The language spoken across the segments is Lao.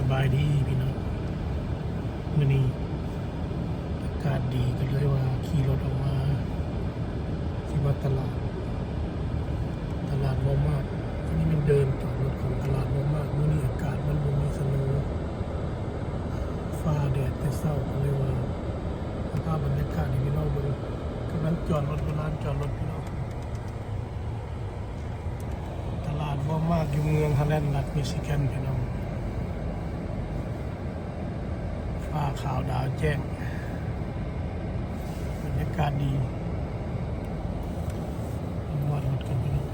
ສະບາຍດີພີ່ນ້ອງ ມື້ນີ້ອາກາດດີ ກໍເລີຍວ່າຂີ່ລົດອອກມາ ຊິມາຕະຫຼາດ ຕະຫຼາດວໍມາດ. ອັນນີ້ແມ່ນເດີ່ນຈອດລົດຂອງຕະຫຼາດວໍມາດ. ມື້ນີ້ອາກາດມັນບໍ່ມີສະໂນ ຟ້າແດດແຕ່ເຊົ້າ ກໍເລີຍວ່າ ສະພາບບັນຍາກາດໃຫ້ພີ່ນ້ອງເບິ່ງ ກຳລັງຈອດລົດ ຢູ່ລານຈອດລົດພີ່ນ້ອງ. ຕະຫຼາດວໍມາດຢູ່ເມືອງຮາແລນ ລັດມິຊິແກນພີ່ນ້ອງ. ຟ້າຂາວດາວແຈ້ງ ບັນຍາກາດດີ. ມາຮອດກັນພີ່ນ້ອງ.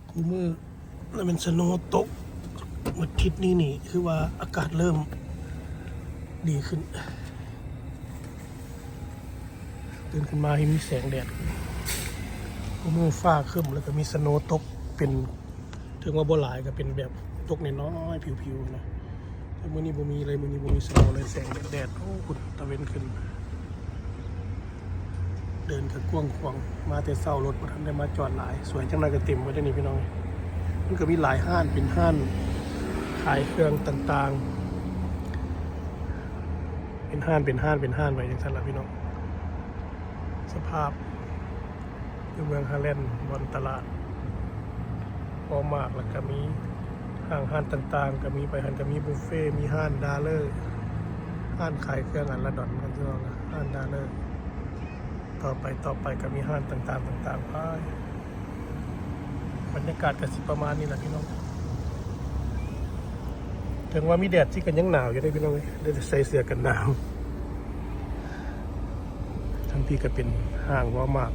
ຄູ່ມື້ລະແມ່ນສະໂນຕົກ. ມື້ທິດນີ້ນີ້ຄືວ່າອາກາດເລີ່ມດີຂຶ້ນ ຕື່ນຂຶ້ນມາໃຫ້ມີແສງແດດ. ຄູ່ມື້ຟ້າຄຶ້ມ ແລ້ວກໍມີສະໂນຕົກ ເປັນ ເຖິງວ່າບໍ່ຫຼາຍ ກໍເປັນແບບຕົກນ້ອຍໆ ຜິວໆ ນະ. ແຕ່ມື້ນີ້ບໍ່ມີເລີຍ ມື້ນີ້ບໍ່ມີສະໂນເລີຍ ແສງແດດໆ. ໂອ້ ພຸ້ນຕາເວັນຂຶ້ນ ເດີ່ນກໍກວ້າງຂວາງ. ມາແຕ່ເຊົ້າ ລົດບໍ່ທັນໄດ້ມາຈອດຫຼາຍ. ສວຍຈັກໜ້ອຍກໍເຕັມໝົດເດ້ນີ້ພີ່ນ້ອງ. ມັນກໍມີຫຼາຍຮ້ານ ເປັນຮ້ານຂາຍເຄື່ອງຕ່າງໆ ເປັນຮ້ານ ເປັນຮ້ານ ເປັນຮ້ານໄປຈັ່ງຊັ້ນລະພີ່ນ້ອງ. ສະພາບຢູ່ເມືອງຮາແລນ ບ່ອນຕະຫຼາດວໍມາດ ແລ້ວກະມີຫ້າງຮ້ານຕ່າງໆ ກະມີ ໄປຫັ້ນກະມີບຸບເຟ ມີຮ້ານດາເລີ ຮ້ານຂາຍເຄື່ອງອັນລະດອນ ກັນຊິເວົ້າລະ ຮ້ານດາເລີ. ຕໍ່ໄປ ຕໍ່ໄປກະມີຮ້ານຕ່າງໆ ຕ່າງໆ ໄປ. ບັນຍາກາດກະຊິປະມານນີ້ລະພີ່ນ້ອງ. ເຖິງວ່າມີແດດຊິກະຍັງໜາວຢູ່ເດ້ພີ່ນ້ອງເອີຍ ໄດ້ແຕ່ໃສ່ເສື້ອກັນໜາວ. ທາງພີ້ກະເປັນຫ້າງວໍມາດ.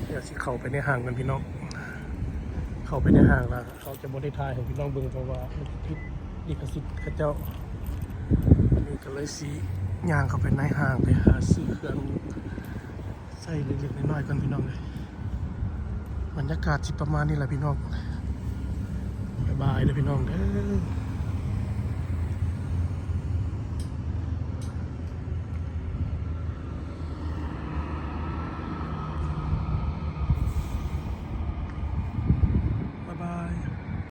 ດຽວຊິເຂົ້າໄປໃນຫ້າງກັນພີ່ນ້ອງ. ເຂົ້າໄປໃນຫ້າງລະ ເຮົາຈະບໍ່ໄດ້ຖ່າຍໃຫ້ພີ່ນ້ອງເບິ່ງ ເພາະວ່າມັນຜິດລິຂະສິດເຂົາເຈົ້າ. ອັນນີ້ກະເລີຍຊິຍ່າງເຂົ້າໄປໃນຫ້າງ ໄປຫາຊື້ເຄື່ອງ ໃຊ້ເລັກໆ ນ້ອຍໆ ກ່ອນພີ່ນ້ອງເອີຍ. ບັນຍາກາດຊິປະມານນີ້ລະພີ່ນ້ອງ. ບາຍບາຍເດີພີ່ນ້ອງເດີ.